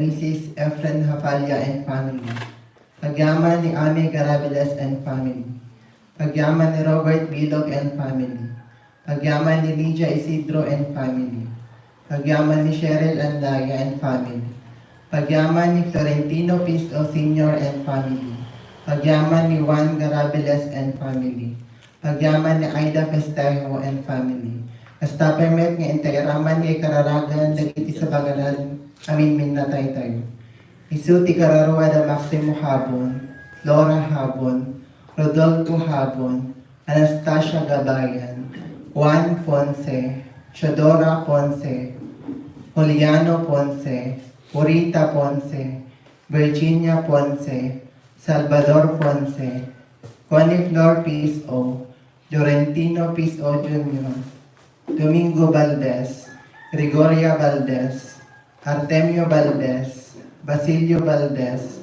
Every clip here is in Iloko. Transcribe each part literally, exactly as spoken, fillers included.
Missus Efren Hafalla and family. Pagyaman ni Amy Garabiles and family. Pagyaman ni Robert Bilog and family. Pagyaman ni Lydia Isidro and family. Pagyaman ni Cheryl Andaya and family. Pagyaman ni Florentino Piso Senior and family. Pagyaman ni Juan Garabiles and family. Pagyaman ni Aida Festejo and family. Kasta pay met nga intairaman nga ikararagan dagiti sabaganadan a minminnataytayo. Isu ti kararua da Maximo Habon, Flora Habon, Rodolfo Habon, Anastasia Gabayan, Juan Ponce, Teodora Ponce, Juliano Ponce, Purita Ponce, Virginia Ponce, Salvador Ponce, Connie Flor Piso, Florentino Piso Junior, Domingo Valdez, Gregoria Valdez, Artemio Valdez, Basilio Valdez,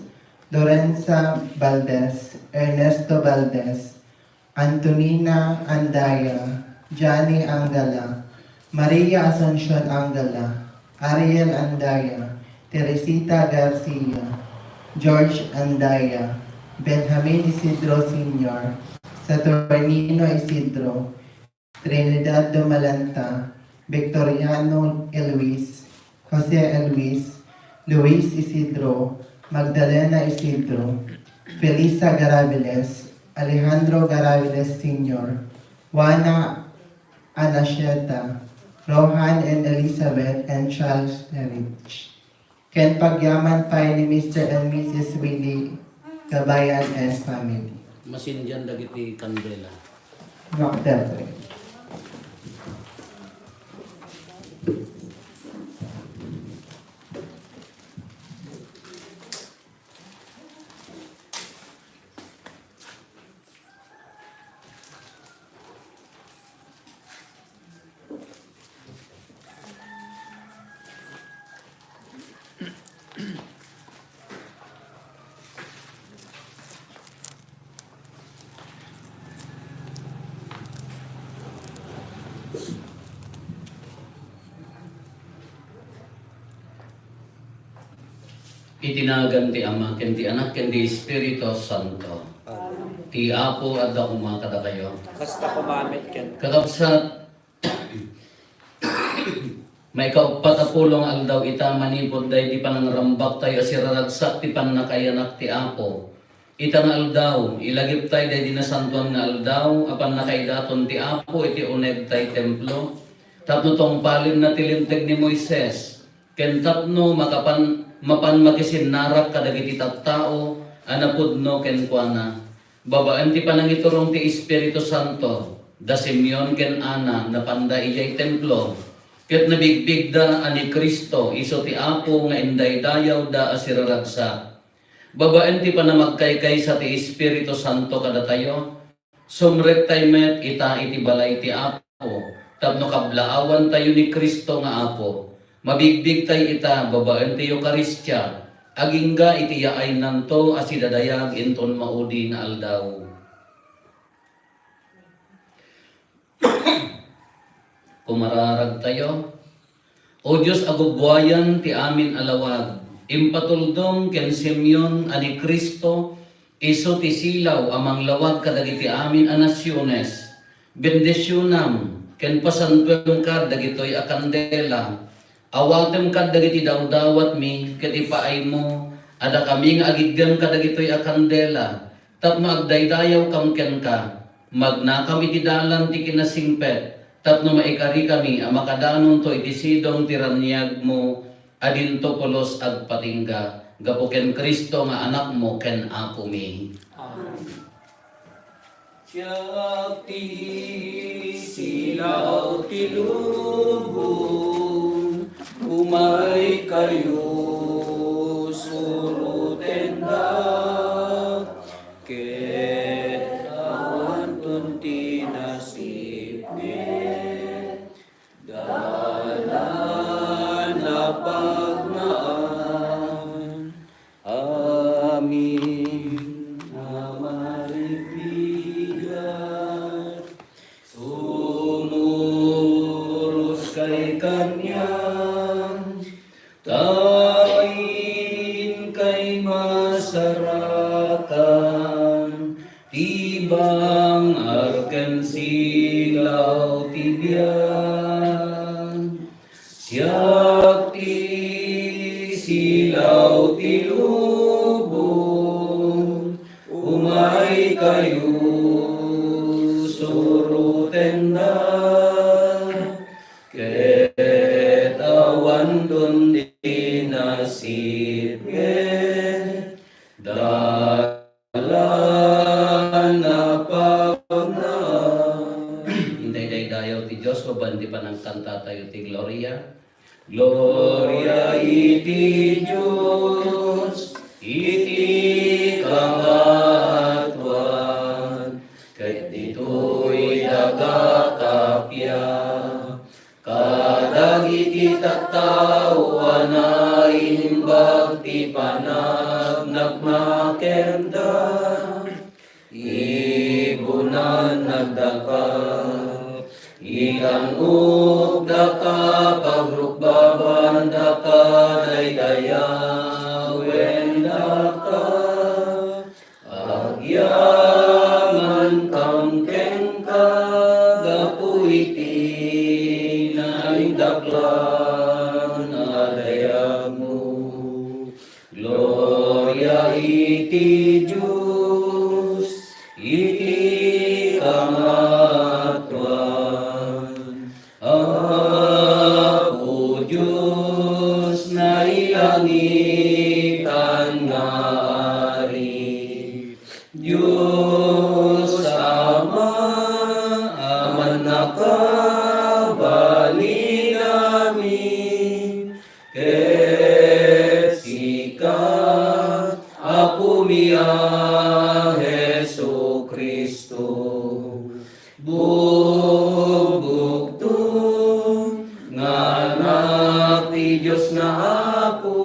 Lorenza Valdez, Ernesto Valdez, Antonina Andaya, Johnny Angala, Maria Asuncion Angala, Ariel Andaya, Teresita Garcia, George Andaya, Benjamin Isidro Senior, Saturnino Isidro, Trinidad Dumalanta, Victoriano Elwis, Jose Elwis, Luis Isidro, Magdalena Isidro, Felisa Garabiles, Alejandro Garabiles Senior, Juana Anaceta, Rohan and Elizabeth, and Charles Nerich. Ken pagyaman pay ni Mister and Missus Willie Gabayan and family. Masindian dagiti kandela. Rock them. Iti nagan ti Ama, ken ti Anak, ken ti Espiritu Santo. Amen. Ti Apo adda koma kadakayo. Kasta koma met ken. Kakabsat, maikauppat a pulo nga aldaw ita manipud daydi panangrambaktayo a siraragsak ti pannakaiyanak ti Apo. Ita nga aldaw, ilagiptay daydi nasantoan nga aldaw a pannakaidaton ti Apo iti unegtay templo, tapno tungpalenna ti Linteg ni Moises. Ken tapno makapan-, mapan makisinnarak kadagiti tattao a napudno kenkuana. Babaen ti panangiturong ti Espiritu Santo, da Simeon ken Ana napanda idiay templo, ket nabigbigda a ni Cristo isu ti Apo nga indaydayawda a siraragsak. Babaen ti panamagkaykaysa ti Espiritu Santo kadatayo, sumrektay met ita iti balay ti Apo tapno kablaawantayo ni Cristo nga Apo. Mabigbigtay ita babaen ti Eukaristia, agingga iti yaaynanto a sidadayag inton maudi nga aldaw. Kumararagtayo. O Dios a gubbuayan ti amin a lawag, impatuldong ken Simeon a ni Cristo, isu ti silaw a manglawag kadagiti amin a nasiones. Bendisionam ken pasantuem kad dagitoy a kandela. Awatem kad dagiti dawdawatmi ket ipaaymo a dakami nga agiggem kadagitoy a kandela, tapno agdaydayawkam kenka. Magnakam iti dalan ti kinasingpet, tapno maikarikami a makadanonto iti sidong ti raniagmo a dinto pulos agpatingga, gapu ken Cristo nga Anakmo ken Apomi. Amen. Siak ti silaw ti lubong, umaykayo, surotendak, ket awanton ti nasipnget, dalan a pagnaan. Amin a maripigat, sumuroskay kaniak, ta Ang arkansilaw ti biag, siak ti silaw ti lubong, umaykayo, surotendak, ket awanton ti nasipnget, dalan a pagna. Intay daydayaw ti Dios, mabain ti panagkantatayo ti Gloria. Gloria iti Dios, iti kangatoan, ket ditoy daga tapia. Kadagiti tattao a naimbag ti panagnapna kenda, ibunan nagdaka, ikan-okdaka, pagrukbabandaka, daydayawendaka. Agyamankam kenka gapu iti naindaklan a dayagmo. Gloria iti Dios iti kangatoan. Apo Dios, nailangitan nga Ari, Dios Ama a mannakabalin amin, ket sika, Apomi a Jesu-Cristo, bugbugto nga Anak ti Dios nga Apo,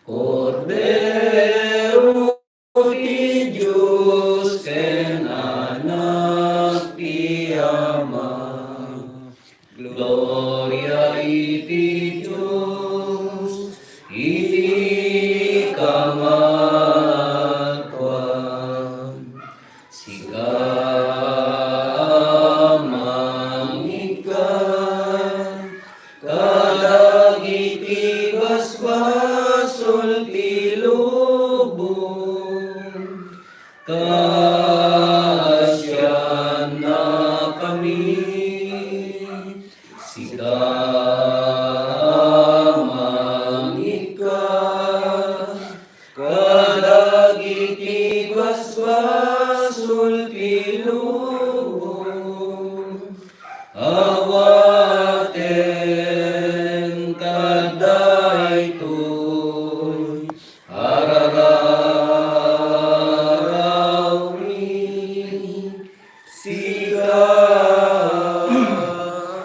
Kordero ti Dios ken Anak ti Ama. Gloria iti Dios iti kangatoan. Sika a mangikkan kadagiti basbasol ti lubong, kaasiannakami. Sika a mangikkan kadagiti basbasol ti lubong, awaten kadaytoy a rararawmi. Sika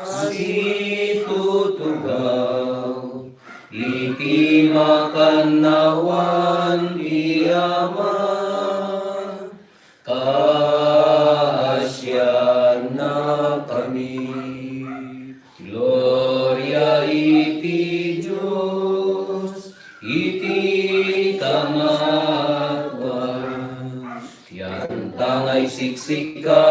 a situtugaw iti makannawan ti Ama, kaasiannakami. Gloria iti Dios iti kangatoan. Ti antangay siksika,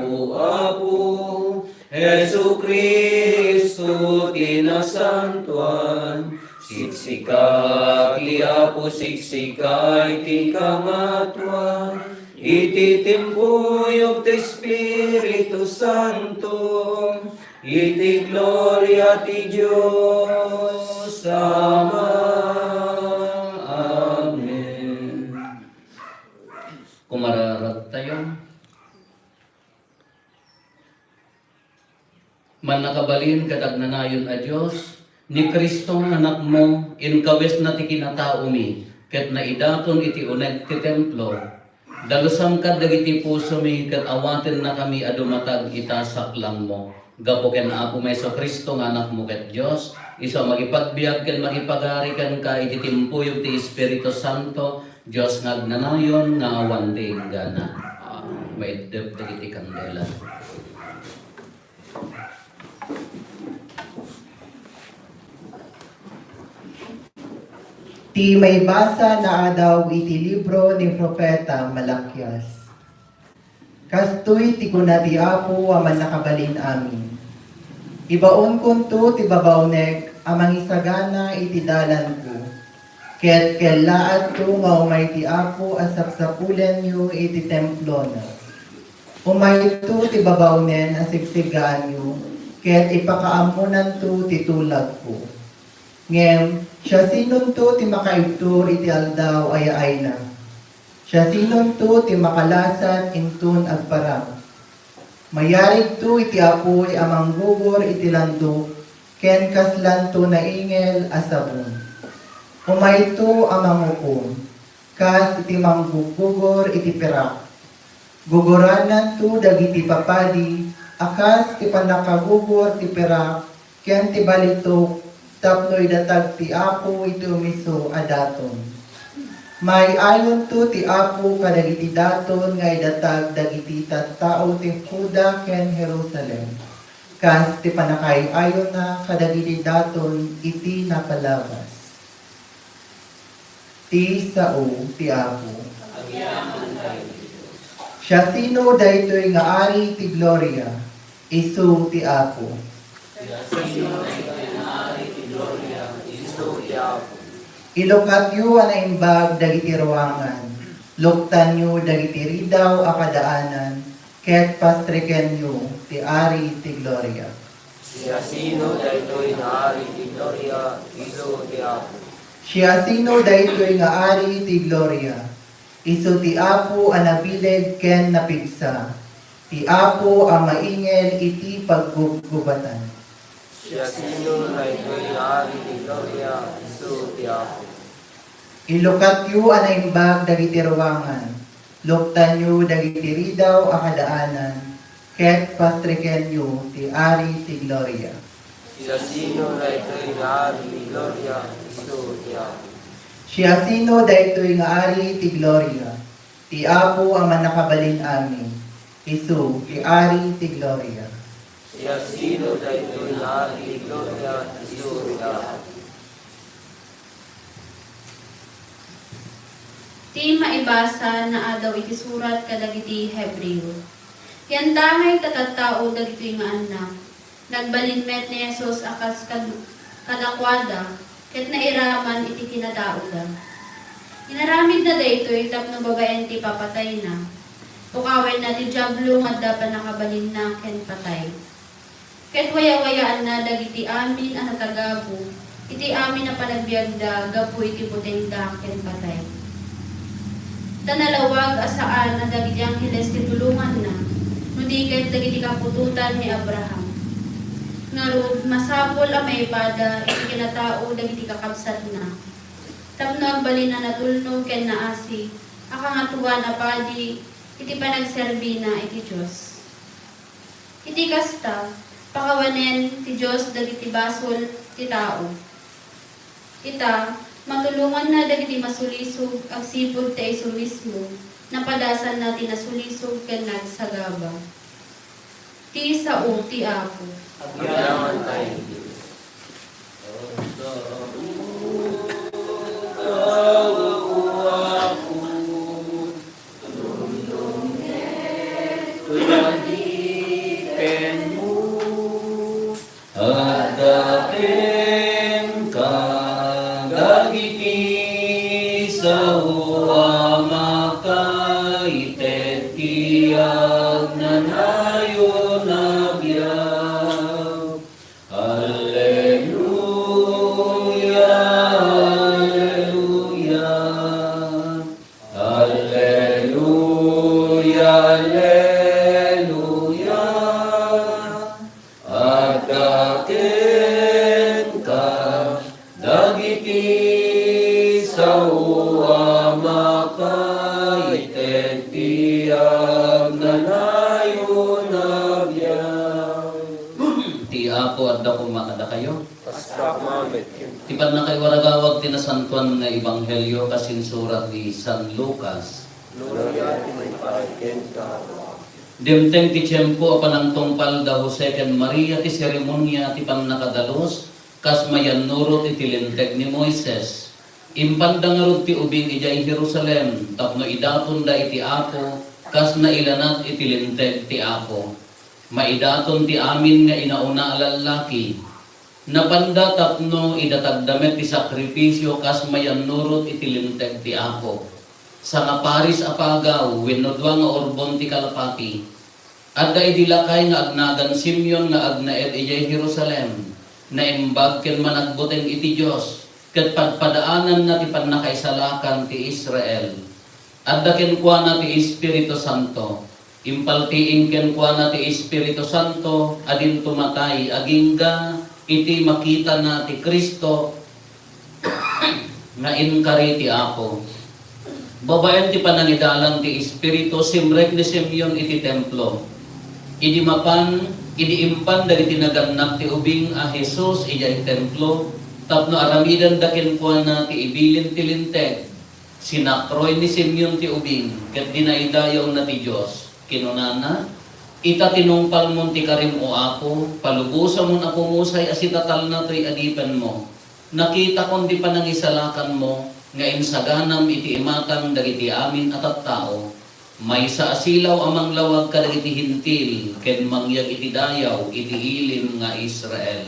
O Apo Jesu-Cristo, ti nasantoan. Siksika ti Apo, siksika iti kangatoan. Iti timpuyog ti Espiritu Santo, iti gloria ti Dios Ama. Amen. Kumararagtayo. Mannakabalin ket agnanayon a Dios, ni Cristo nga Anakmo, inkawisna ti kinataomi, ket naidaton iti uneg ti templo. Dalusam kad dagiti pusomi, ket awatennakami a dumatag ita saklangmo. Gapu ken Apomi Jesu-Cristo nga Anakmo ket Dios, isu a makipagbiag ken makipagari kenka iti timpuyog ti Espiritu Santo, Dios nga agnanayon nga awan ti inggana. Maiddep dagiti kandela. Ti maibasa naadaw iti libro ni Profeta Malakias. Kastoy ti kuna ti Apo a Mannakabalin-amin: Ibaonkonto ti babaonek a mangisagana iti dalanko, ket kellaatto nga umay ti Apo a sapsapulenyo iti templona. Umayto ti babaonen a sigsiggaanyo, ket ipakaammonanto ti tulagko. Ngem siasinonto ti makaibtur iti aldaw a yaayna? Siasinonto ti makalasat inton agparang? Mayarigto iti apuy a manggugor iti landok ken kaslanto naingel a sabon. Umayto a mangukom kas iti mangguggugor iti pirak. Gugorananto dagiti papadi a kas ti pannakagugor ti pirak ken ti balitok tapno idatag ti Apo iti umiso a daton. Maay-ayonto ti Apo kadagiti daton nga idatag dagiti tattao ti Juda ken Jerusalem, kas ti pannakaay-ayonna kadagiti daton iti napalabas. Ti sao ti Apo. Agyamankami. Siasino daytoy nga Ari ti Gloria? Isu ti Apo. Siasino daytoy nga Ari ti Gloria? Isu ti Apo. Ilukatyo a naimbag dagiti ruangan, luktanyo dagiti ridaw a kadaanan, ket pastrikenyo ti Ari ti Gloria. Siasino daytoy nga Ari ti Gloria? Isu ti Apo. Siasino daytoy nga Ari ti Gloria? Isu ti Apo a nabileg ken napigsa, ti Apo a maingel iti paggubgubatan. Siasino daytoy nga Ari ti Gloria? Isu ti Apo. Ilukatyo a naimbag dagiti ruangan, luktanyo dagiti ridaw a kadaanan, ket pastrikenyo ti Ari ti Gloria. Siasino daytoy nga Ari ti Gloria? Isu ti Apo. Siasino daytoy nga Ari ti Gloria? Ti Apo a Mannakabalin-amin. Isu ti Ari ti Gloria. Siasino daytoy nga Ari ti Gloria? Isu ti Apo. Ti maibasa naadaw iti surat kadagiti Hebreo. Yantangay ta tattao dagitoy nga annak. Nagbalin met ni Jesus a kas kad-, kadakuada, ket nairaman iti kinataoda. Inaramidna daytoy tapno babaen ti papatayna. Pukawenna ti Diablo nga adda pannakabalinna ken patay. Ket wayawayaanna dagiti amin a natagabu iti amin a panagbiagda gapu iti butengda ken patay. Ta nalawag a saan a dagiti angheles ti tulonganna, no di ket dagiti kaputotan ni Abraham. Ngarud, masapul a maipada iti kinatao dagiti kakabsatna, tapno agbalin a natulnog ken naasi a Kangatoan a Padi iti panagserbina iti Dios. Iti kasta, pakawanen ti Dios dagiti basol ti tao. Ita, matulonganna dagiti masulisog agsipud ta isu mismo, napadasanna ti nasulisog ken nagsagaba. Ti sao ti Apo. Agyaman tayo. Adda kenka dagiti sao a makaited ti agnanayon a biag. Alleluia, alleluia. Alleluia, alleluia. Adda kenka dagiti sao a makaited ti agnanayon a biag. Ti Apo adda koma kadakayo. Kasta met kenka. Ti pannakaiwaragawag ti nasantoan nga ebanghelio kas insurat ni San Lucas. Gloria ti maipay kenka, Apo. Dimteng ti tiempo a panangtungpal da Jose ken Maria ti seremonia ti pannakadalus kas mayannurot iti Linteg ni Moises. Impanda ngarud ti ubing idiay Jerusalem tapno idatonda iti Apo kas nailanad iti Linteg ti Apo. Maidaton ti amin nga inauna a lallaki. Napanda tapno idatagda met ti sakrifisio kas mayannurot iti Linteg ti Apo. Sangaparis a pagaw wenno dua nga urbon ti kalapati. Adda idi lakay nga agnagan Simeon nga agnaed idiay Jerusalem. Naimbag ken managbuteng iti Dios, ket padpadaananna ti pannakaisalakan ti Israel. Adda kenkuana ti Espiritu Santo. Impaltiing kenkuana ti Espiritu Santo a dinto matay agingga iti makitana ti Cristo nga inkari ti Apo. Babaen ti panangidalan ti Espiritu, simrek ni Simeon iti templo. Idi mapan, idi impan dagiti nagannak ti ubing a Jesus idiay templo tapno aramidenda kenkuana ti ibilin ti Linteg, sinakroy ni Simeon ti ubing ket dinaydayawna ti Dios. Kinunana, "Ita ti nungpalmon ti karim, O Apo, palubosamon a pumusay a sitatalna toy adipenmo. Nakitakon ti panangisalakanmo nga insaganam iti imatang dagiti amin a tattao, maysa a silaw a manglawag kadagiti Hentil ken mangyeg iti dayaw iti ilim nga Israel."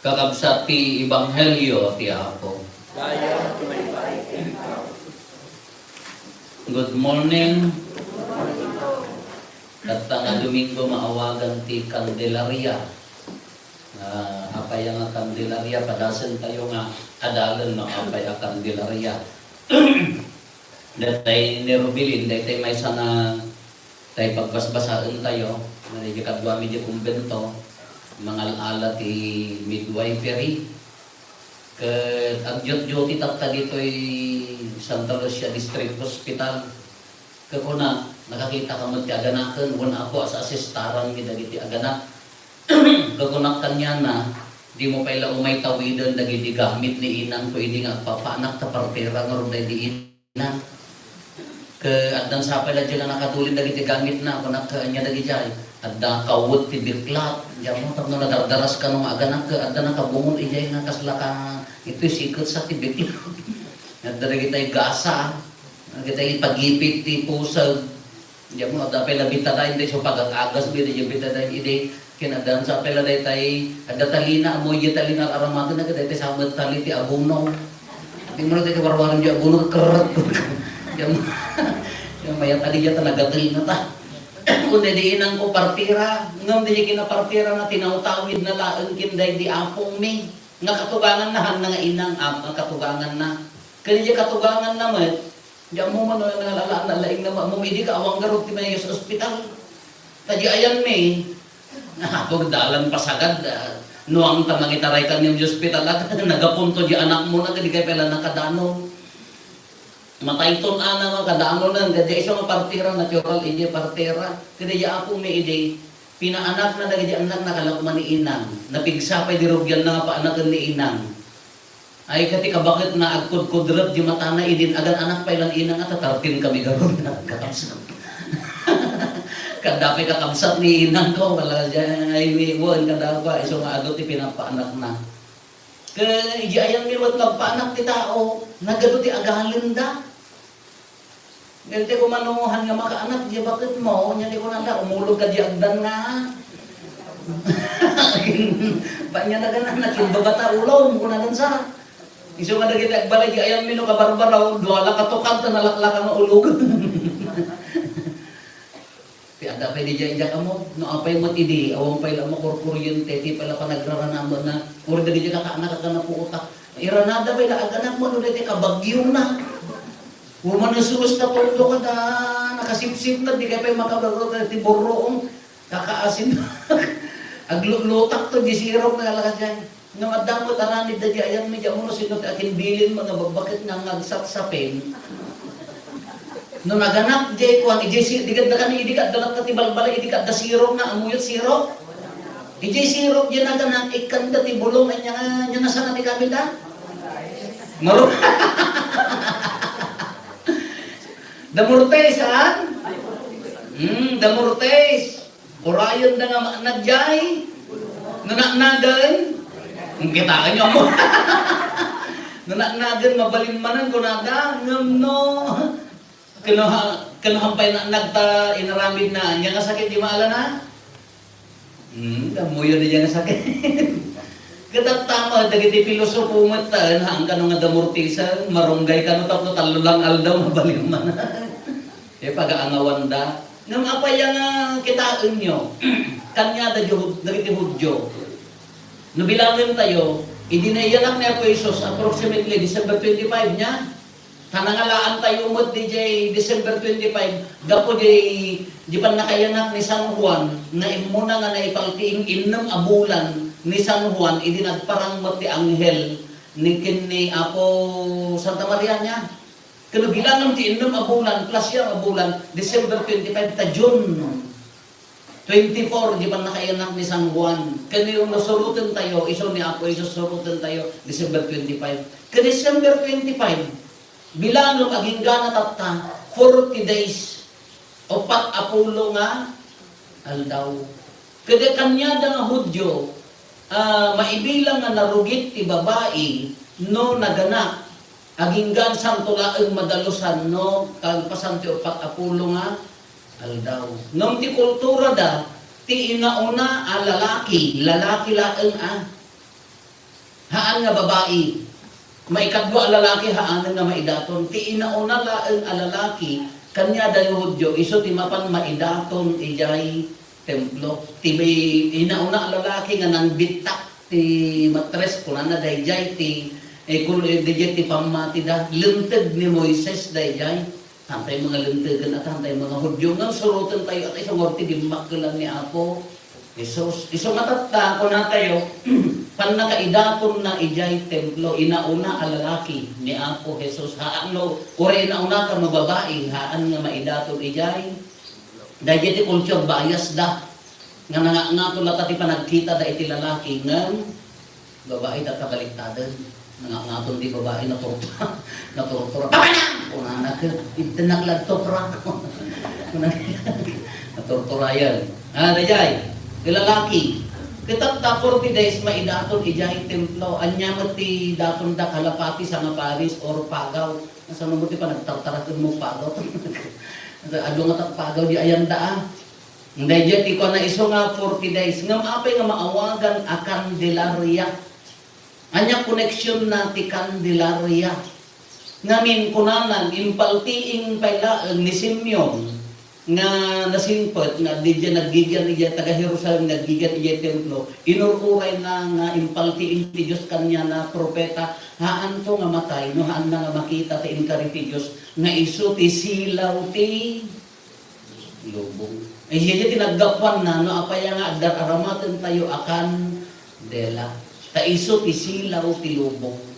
Kakabsat ti Ebanghelio ti Apo. Dayag ti maipaay kenka. Good morning. Tatta nga Domingo maawagan ti Candelaria. Ah, apay nga Candelaria, padasentayo nga adalen no apay a Candelaria. Daytay ni Rubilin, daytay maysa nga tay pagbasbasaentayo, nga daydi kaduami di kumbento, mangal-ala ti midwifery. Ket agdiot-dioti tatta ditoy Santa Lucia District Hospital. Ket kuna, "Nakakita ka met ti aganaken, wen, Apo, a sa-assistarangmi dagiti aganak." Ket kunak kaniana, "Dimo pay la umay tawiden dagiti gamit ni inangko idi nga agpapaanak ta partera ngarud daydi inang." Ket addan sa pay la diay nga nakadulin dagiti gamitna, kunak, "Ket ania dagidiay?" "Adda kawet ti biklat." "Diammo, tapno nadardaras kano nga aganak, ket adda nakabungol idiay nga kasla ka, itoy siket sa ti biklat." "Adda dagitay gasa, dagitay pagipit ti puseg." Diammo, adda pay la Betadine, daytoy isu pag-agas, daydi Betadine idi. Ken addan sa pay la daytay, adda Talina, ammo idiay Talina ar-aramatenna, ket daytay sa met tali ti Abono. Dimo na daytay warwarem diay Abono, kerrek. Diammo, diammo, mayat a diay ta nagatel na ta. Kun daydi inangko partera, ngem daydi kinaparterana, tinawtawidna laeng ken daydi apongmi. Nga katuganganna, hanna nga inang, am-, nga katuganganna. Ken idiay katuganganna met, diammo man no nalalaan na laing na mo, idi ka awan garud ti maysa ospital. Ta diay ayanmi, agdalan pasagad, ah, nuang ta mangitaray kaniam idiay ospital, at nagapunto diay anakmo na, kadi kay pala nakadano. Matayton ana nga kadanonan, kadi isu nga partera, natural, idiay partera. Kadi diay apongmi idi, pinaanakna dagiti annakna, kalakuma ni inang. Napigsa pay di rugianna nga paanaken ni inang. Ay, kadi kabaketna, agkudkudrep di matana, idin agan-anak pay lan inang, a tatartin kami garud, kakabsat. Kadda pay kakabsat ni inang ko, wala diay, ay, wen, kadda pa, isu nga adu ti pinapaanakna. Ket idi ayanmi met nga agpaanak ti tao, nagadu ti agalenda. Ngem ti kumanohan nga makaanak diay baketmo, nia ti kunada, "Umulog ka diay agdan nga." Panya na ganan, nakimbaba ta ulom, kunadan sa. Isu nga dagiti agbalay diay ayanmi no kabarbaraw, dua la ka tukad ta nalaklaka nga ulog. Ti adda pay diay, diay kamo, no apay met idi, awan pay la makurkuryente, ti pay la panagraranamanna, uray dagiti kakaanak a napuotak. Iranada pay la aganak mo, no daytoy kabagiona. Umanusuros ta tondo kada nakasipsip na, di kay pay makabaro ti burroong, kakaasin. Aglutak to, di sirok na kalakas yan. Ngem adda met aramid daydi ayanmi, diammo no sino ti akinbilinmo nga babbaket nga, nga agsapsapen. No naganak, diay kuan, idiay si-, di kadda kani, idi kadda latta ti balbala, idi kadda sirok nga, amuyot sirok. Idiay sirok, diay naganak, ikkanda ti bulong, anya nga, anya nga sana ti kamita? Maro-, Damurtes, saan? Hmm, Damurtes. Urayenda nga maanad diay. No naknagen, kitaenyo mo. No naknagen, mabalin manen, kunada, ngem no, Kano ha-, kano hampay na nagta inaramid na, anya nga sakit di maalana? Hmm, kamuyo di nga sakit. Katattama, dagiti pilosopo met taen, haan kano nga damortisan, marunggay kano tapno tallo lang aldaw, mabalin man. E, pagaangawanda. Ngem apay nga kitaenyo? Kaniada di Hud-, dagiti Judio. No bilangen tayo, idi naiyanak ni Apo Jesus, approximately December twenty-five niya. Ta nangalaantayo met diay December twenty-five, gapu diay, di pannakaiyanak ni San Juan, nga immuna nga naipaltiing innem a bulan ni San Juan, idi nagparang met ti anghel ni ken ni Apo Santa Maria niya. Ken no bilangen ti innem a bulan, plus siya a bulan, December twenty-five ta June twenty-four, di pannakaiyanak ni San Juan. Ken no suroten tayo, isu ni Apo Jesus suroten tayo, December twenty-five. Ken December twenty-five, bilangem agingga tatta, forty days, uppat a pulo nga aldaw. Ket kaniada nga Judio, ah, maibilang nga narugit ti babai no naganak, agingga santo laeng madalusan no kalpasan ti uppat a pulo nga aldaw. Ngem ti kulturada, ti inauna a lalaki, lalaki laeng a. Haan nga babai. Maikadua a lalaki, haanen nga maidaton. Ti inauna laeng a lalaki, kaniada nga Judio, isu ti mapan maidaton idiay templo. Ti may inauna a lalaki nga nangbittak ti matres, kunana daydiay ti, eh, kul-, eh, daydiay ti pammatida. Linteg ni Moises daydiay. Hantay mga lintegen, at hantay mga Judio, ngem suroten tayo, at isu nga ti dimmakkelan ni Apo Jesus. Isu nga tatta, kuna tayo, pannakaidaton na idiay templo, inauna a lalaki ni Apo Jesus. Haan no, uray inauna ka no babai, haan nga maidaton idiay. Daydiay ti culture bias da. Nga nangangato latta ti panagkita da iti lalaki, ngem babai da kabaliktaden. Nangangaton ti babai, naturtura. Naturtura. Papa na! Kunana ket, "Iddenak ladto, pra." Kunana, naturturayan. Ah, daydiay, ti lalaki. Ket tatta forty days maidaton idiay templo. Ania met ti daton da, kalapati, sangaparis, or pagaw. Nasano mo ti panagtartaraken mo pagaw? Adu nga tagpagaw di ayan da, ah. Daydiay ti kuana isu nga forty days. Ngem apay nga maawagan a Candelaria? Ania koneksionna ti Candelaria? Ngamin kunana, impaltiing pay laeng ni Simeon nga nasingpet nga diay naggigian idiay taga-Jerusalem, naggigian idiay templo, inur-urayna nga impaltiing ti Dios kaniana, propeta, haanto nga matay no haanna nga makita ti inkari ti Dios nga isu ti silaw ti lubong. Ay, siya ti naggapuanna, no, apay nga agdar-aramaten tayo a kandela. Ta isu ti silaw ti lubong.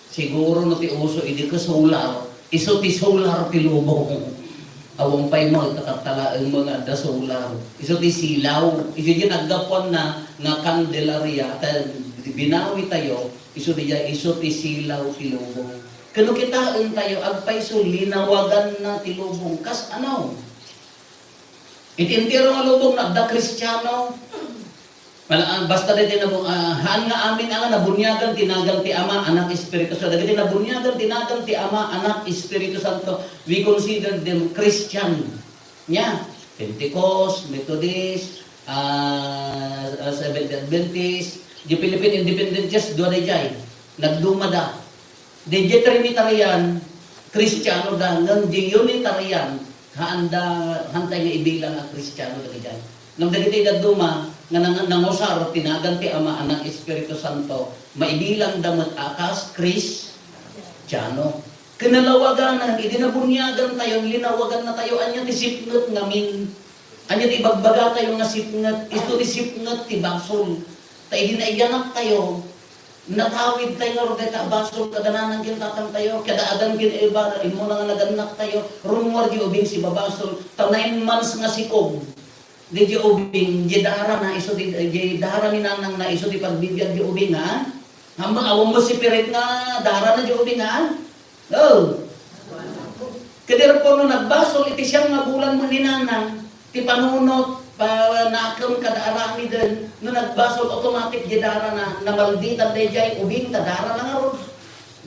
Siguro no ti uso, idi ka solar, isu ti solar ti lubong. Awan pay mo, tatattalaeng mga adda solar. Isu ti silaw. Isu ti naggapuanna nga Candelaria. Ta binawi tayo, isu ti, isu ti silaw ti lubong. Kano kitaen tayo, agpayso, linawaganna ti lubong. Kas ano? Iti entero nga lubong, adda Kristiano. Wala, ah, basta daytoy nabu-, ah, haan nga amin a nga nabuniagan ti nagan ti Ama, Anak, Espiritu Santo. Dagiti nabuniagan ti nagan ti Ama, Anak, Espiritu Santo, we consider them Christian. Nia, Pentecost, Methodist, ah, ah, Seventh-day Adventist, di Philippine Independent Church, dua daydiay. Nagdumada. Daydiay Trinitarian, Kristiano da, ngem di Unitarian, haanda, haantay nga ibilang a Kristiano dagiti. Ngem dagiti dadduma nga nang-, nangusar ti nagan ti Ama, Anak, Espiritu Santo, maibilang da met a kas Kristiano. Kinalawaganan, idi nabuniagan tayo, linawagan na tayo, ania ti sipnget ngamin? Ania ti ibagbaga tayo nga sipnget? Isu ti sipnget ti basol. Ta idi naiyanak tayo, natawid tayo ngarud dayta a basol, kada nanang ken tatang tayo, kada Adan ken Eva, immuna nga nagannak tayo, rummuar di ubing sibabasol, ta nine months nga sikob. Di di ubing, di dara na, isu di, di dara ni nanang na, isu di pagbibiag di ubing, ha? Ngem awan mo sipirit nga dara na di ubing, ha? Oh. Kadi rapo no nagbasol iti siam nga bulan mo ni nanang, ti panunot, panakem kada aramiden, no nagbasol, automatic di dara na, namalditan daydiay ubing, ta dara na ngarud.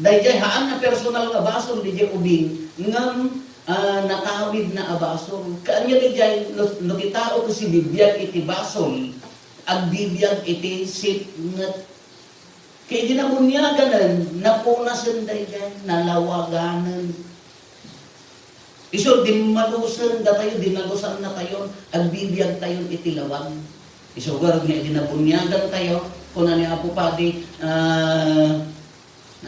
Daydiay haan nga personal nga basol, daydiay ubing, ngem ah, natawidna a basol. Kaanya daydiay, no, no ti tao kasi bibiag iti basol, agbibiag iti sipnget. Ket idi nabuniaganen, napunasen daydiay, nalawaganen. Isu, dimmalusen datayo, dinalosannatayon, agbibiagtayon iti lawag. Isu garud nga idi nabuniagantayo, kuna ni Apo Padi, ah,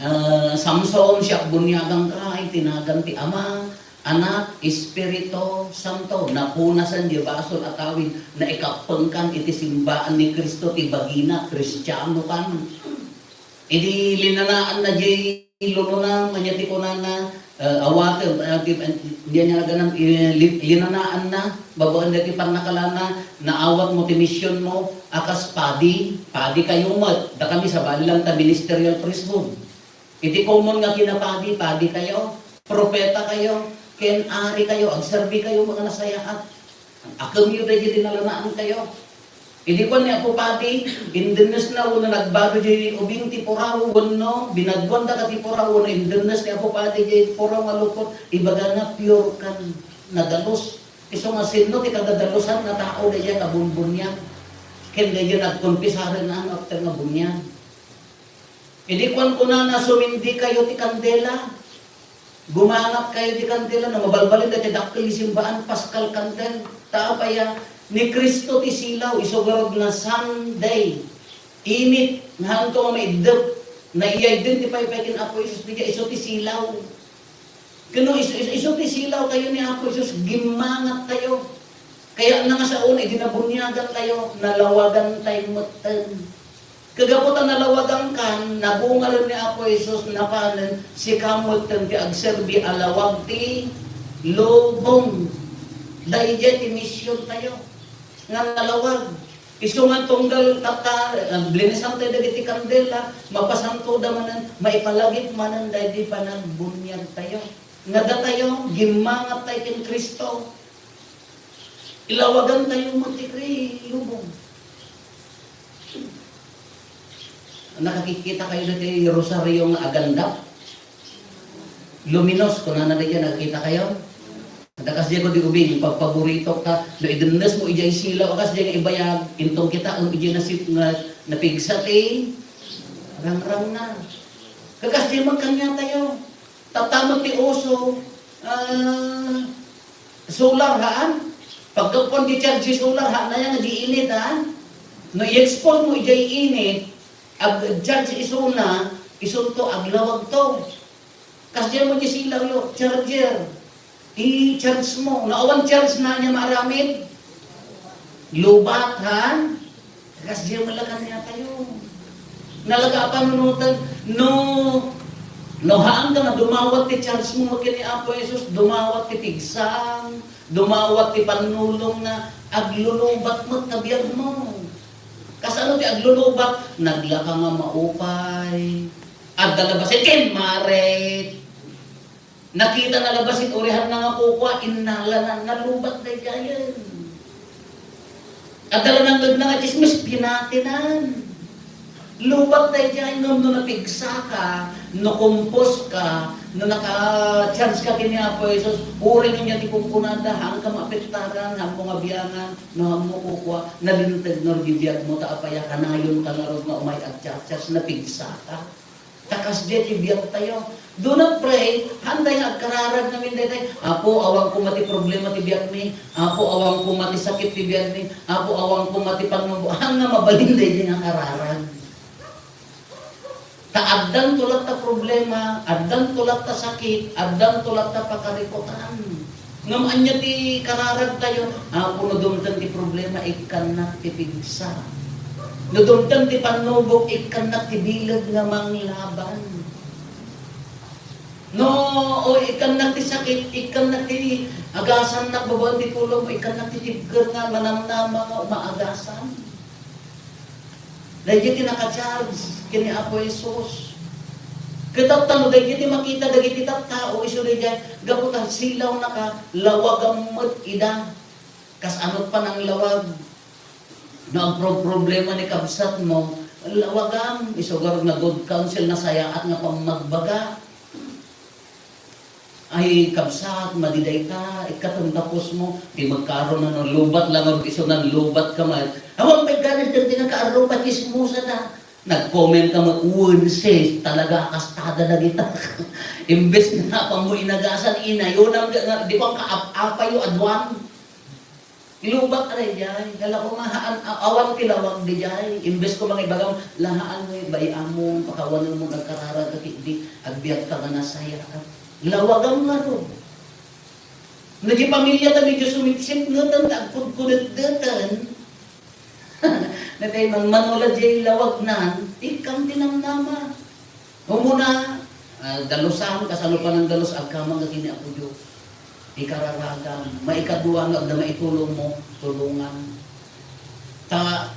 ah, "Samson, siak buniaganka iti nagan ti Ama, Anak, Espiritu Santo." Napunasen diay basol a tawid, naikappengkan iti simbaan ni Cristo ti bagina, Kristianokan. Idi linanaanna diay lunona, ania ti kunana, eh, awaten, eh, ti, eh, diay ania naganan, eh, li-, linanaanna, babaen dagiti pannakalana, naawatmo ti misionmo, a kas padi, padi kayo met, dakami sabali lang ta ministerial priesthood. Iti common nga kinapadi, padi kayo, propeta kayo, ken ari kayo, agserbi kayo, mga nasayaat. Akemyo daydi dinalanaantayo. Idi kuan ni Apo Padi, indennesna wenno nagbado diay ubing ti puraw wenno binadbuandaka ti puraw wenno indennes ni Apo Padi diay puraw nga lupot, ibagana, "Pure kan, nadalus." Isu nga sinno ti kadadalusan nga tao daydiay nga bumbuniag? Ken daydiay nagkonfesaren after nga buniag. Idi kuan, kunana, "Sumindi kayo ti kandela." Gumangat kayo ti kandela, no mabalbalin daytoy dakkel nga simbaan, Paschal candle. Ta apay a, ni Cristo ti silaw, isu garud nga Sunday. Init, nga haanto nga maiddep. Naiyaydin ti paypay ken Apo Jesus, daydiay isu ti silaw. Ken no isu, isu, isu ti silaw tayo ni Apo Jesus, gimmangat tayo. Kayatna nga sao, idi nabuniagan tayo, nalawagan tayo metten. Kagapu ta nalawagankan, nabungaren ni Apo Jesus, napanen, sika metten ti agserbi a lawag ti lubong. Daydiay ti mision tayo. Nga nalawag. Isu nga tunggal tatta, ah, linisan tayo dagiti kandela, mapasanto da manen, maipalagip manen daydi panagbuniag tayo. Nga datayo, gimmangat tayo ken Cristo. Ilawagan tayo met ti lubong. Nakakikita kayo daytoy rosario nga agandap? Luminous, kunana daydiay, nakakita kayo? Ata kas diay ko di ubing, pagpaboritok ta, no idennesmo idiay silaw, kas diay nga ibayag, inton kitaem idiay nasip nga napigsa ti rangrangna. Kakas diay met kaniatayo. Tatta met ti uso, ah, solar, haan? Paggapuan di charge solar, haan, aya nga di init, haan? No i-expose mo idiay init, ag-charge isuna, isunto aglawagto. Kas diay met ti silawyo, charger. I-charge mo. No awan charge na niya maaramid? Lubat, haan? Kas diay met la kaniatayo. Nalaga a panunoten, no, no haanka nga dumawat ti charge mo ken ni Apo Jesus, dumawat ti pigsam, dumawat ti pannulongna, aglulubat met ta biagmo. Kasano ti aglulubat? Naglaka nga maupay. Adda labasit ken maret. Nakita na labasit urihanna nga kukua, innalanan, nalubat daydiayen. Adda la nangngegna nga tsismis, pinatinan. Lubat daydiay, ngem no napigsaka, no kumpos ka, no naka-charge ka ken ni Apo Jesus, uray no ania ti kunkunada, haanka maapektaran, haanmo nga biangan, no haanmo kukua, nalinteg ngarud ti biagmo, ta apay a, kanayonka ngarud nga umay agcharge, napigsaka. Ta kasdiay ti biagtayo. Do not pray, haantayo nga agkararag ngamin daydiay, "Apo, awan koma ti problema ti biagmi. Apo, awan koma ti sakit ti biagmi. Apo, awan koma ti pannubo." Haan nga mabalin daydiay nga kararag. Ta addanto latta problema, addanto latta sakit, addanto latta pakarikutan. Ngem ania ti kararagtayo? Apo, no dumteng ti problema, ikkannak ti pigsa. No dumteng ti pannubok, ikkannak ti bileg nga manglaban. No, o ikkannak ti sakit, ikkannak ti agasannak babaen ti tulong, ikkannak ti tibker nga manamnama nga maagasan. Daydiay ti naka-charge ken ni Apo Jesus. Ket tatta, no daydiay ti makita dagiti tattao, isu daydiay, gapu ta silawnaka, lawagam met ida. Kas-ano pananglawag? No agproproblema ni kabsatmo, lawagam, isu garud nga good counsel, nasayaat nga pammagbaga. Ay, kabsat, madi dayta, ikkatem ta pusmo, ti magkaron, ano, lubat lang, isu nan lubat ka man. Awan pay ganis, dagiti nakaarruba, chismosa da. Nag-comment ka man, "Wen, sis, talaga, kastada dagita." Imbes nga apam mo inagasan, inayonam nga, nga, di ba, kaap-apayo, aduan? Ilubat a daydiay, kala ko nga haan, a-, awan ti lawag daydiay. Imbes ko mangibagam, lahaan mo, bay-amon, pakawanen mo, nagkararag ka, di, agbiag ka nga nasaya. Lawagam nga to. No, di pamilya ta medyo sumipsipngeten, ta agkudkudeddeten. Natay man, manola di lawag nan, ikam ti namnama. Umuna, ah, dalusam, kasano pa nang dalus, agkamang ka ken ni Apo Dios. Ikararagam. Maikadua, no adda maitulong mo, tulongan. Ta,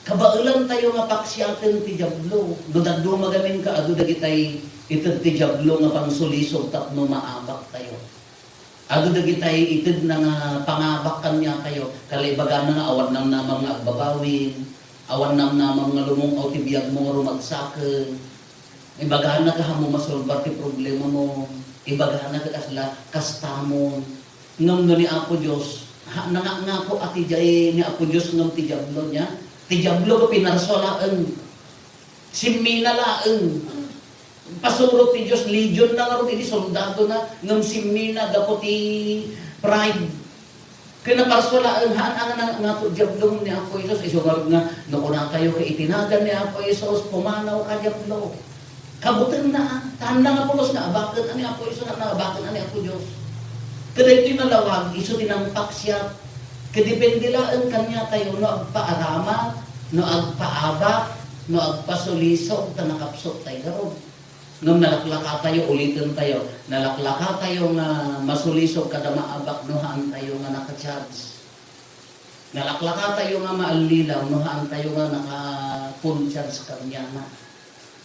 kabaelan tayo nga paksiaten ti Diablo. No dadduma gamin ka, adu dagitay ited ti Diablo nga pangsulisog tapno maabak tayo. Adu dagitay itedna nga pangabak kaniatayo, kala ibagana nga awan namnamam nga agbabawin, awan namnamam nga lumung-aw ti biagmo nga rumagsaken. Ibagana ta ammo masolbar ti problemamo, ibagana ta kasla, kastamon. Ngem no ni Apo Dios, ha, nangangako a ti jay ni Apo Dios ngem ti Diablo niya. Ti Diablo ket pinarsua laeng. Simmina laeng. Pasuro ti Dios, legion na ngarud idi soldadona, ngem simmina gapu ti pride. Ket naparsua laeng, haan a nga, nga ti Diablo ni Apo Jesus. Isu ngarud nga, no kunatayo ket iti nagan ni Apo Jesus, pumanaw ka, Diablo. Kabutenna, a. Haan na nga pulos nga abaken a ni Apo Jesus, haan na abaken a ni Apo Dios. Ket daytoy nga lawag, isu ti nangpaksiat. Ket depende laeng kaniatayo no agpaarama, no agpaabak, no agpasulisog, ta nakapsut tay garud. Ngem nalaklakatayo, ulitentayo, nalaklakatayo nga masulisog kada maabak no haantayo nga naka-charge. Nalaklakatayo nga maallilaw no haantayo nga naka-full charge kaniana.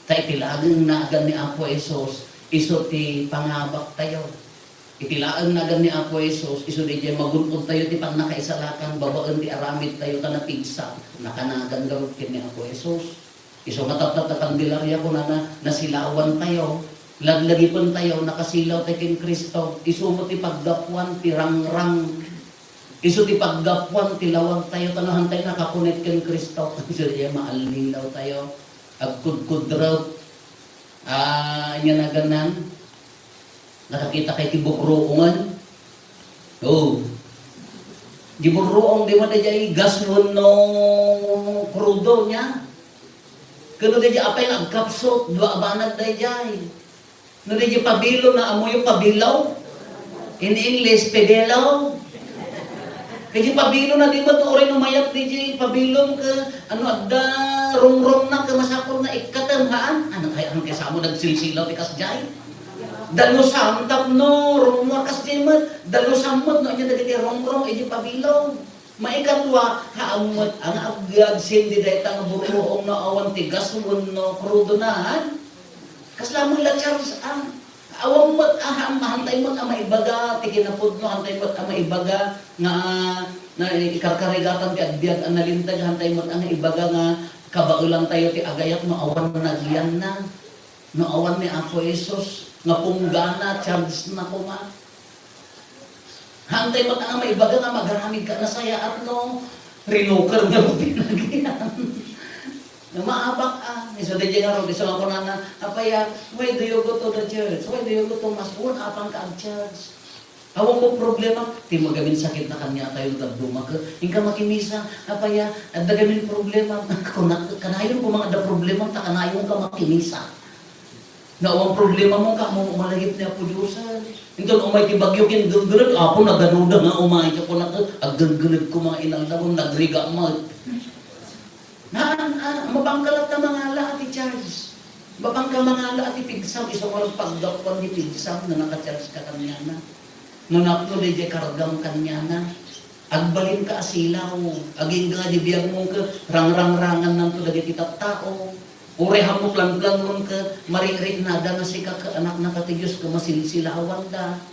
Ta iti laeng nagan ni Apo Jesus, isu ti pangabaktayo. Iti laeng nagan ni Apo Jesus, isu daydiay magun-odtayo ti pannakaisalakan babaen ti aramidtayo ta napigsa, nakanagan garud ken ni Apo Jesus. Isu nga tapno ta Candelaria, kunana, nasilawantayo, laglagipentayo, nakasilaw tayo ken Cristo. Isu met ti paggapuan ti rangrang. Isu ti paggapuan ti lawagtayo, ta no haantayo nakakonek ken Cristo, isu daydiay maallilawtayo. Agkudkudrep. Ah, ania naganna? Nakakita kay ti burruongen? Oh. Di burruong, di mo daydiay gas wenno krudo nia. Ken no daydiay apay nga agkapsut, dua a banag daydiay. No daydiay pabilon na, ammoyo pabilaw? In English, pibelaw. Kay di pabilon na, di ba, to, uray no mayat, di, di pabilon ka, ano, adda rungrong na, ka masapul nga ikkatem, haan? Ano kay, ano kay samo nagsilsilaw ti kasdiay? Dalusam tapno rungrong kasdiay met, dalusam met no ania dagiti rungrong, idi pabilon. Maikadua, haan met a nga ag-, agsindi dayta nga burruong no awan ti gas wenno krudo na, haan? Kasla met la charge, a. Awan met a, haan, haantay met a maibaga ti kinapudno, haantay met a maibaga nga, nga ikarkarigatan ti agbiag a nalinteg, haantay met a nga ibaga nga kabaelantayo ti agayat no awan nagianna, no awan ni Apo Jesus, nga punggana, charge na koma. Haantay met a nga maibaga nga magaramidka a nasayaat no rinoker nga pinagian. Maabak a. Isu daydiay ngarud, isu nga kunana, "Apay a, why do you go to the church? Why do you go to mass?" Wen, apanka ag-church. Awan mo problema. Ti magamin sakit na kaniatayo, dadduma ka. Inka makimisa, apay a, adda gamin problema. Kuna, kanayon ko nga adda problema, ta kanayon ka makimisa. No awan problemamo, kaammo malagip ni Apo Dios, a. Inton umay ti bagyo ken genggeneg, Apo, naganuda nga umay, ket kunana, aggenggeneg koma nga inaldaw, nagriga met. Haan, a, mapangka latta mangala a ti charge. Mapangka mangala a ti pigsam, isu ngarud paggapuan ti pigsam no naka-charge ka kaniana. No napno daydiay kargam kaniana. Agbalinka a silaw, agingga nga di biagmo ket rangrangrangannanto dagiti tattao. Uray hammo planplangon ket maririnada nga sika ket anakna ket ti Dios ket masilsilawanda.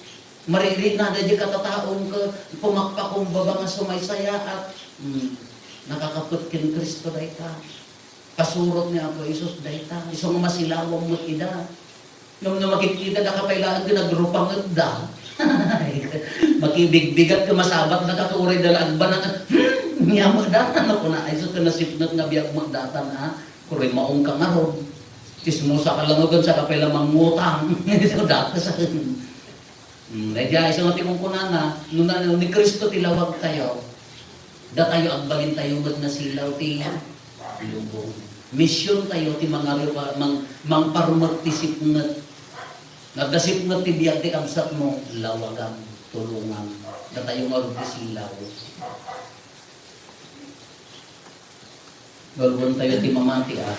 Maririnada di katataom ket pumakpakumbaba nga sumaysayaat. Hmm. Nakakapet ken Cristo dayta. Pasurot ni Apo Jesus dayta. Isu nga masilawam met ida. Ngem no makitkitada ka pay laeng ket nagrupangedda. Makibigbigat ket masabatda ka ket uray da la agbanag. Hmm, nia met da, no kuna, isu ket nasipnget nga biag met datan, ha? Uray maong ka ngarud. Tsismosa ka laeng ken saka pay la mangngutang. Isu dakes. Hmm, daydiay, isu nga ti kunkunana, no na, ni Cristo ti lawagtayo. Datayo agbalintayo met nga silaw ti lubong. Misiontayo ti mangariwa-, mang-, mangparumek ti sipnget. Nga adda sipnget ti biag ti kabsatmo, lawagam, tulongam. Datayo ngarud ti silaw. Lulubontayo ti mamatiak.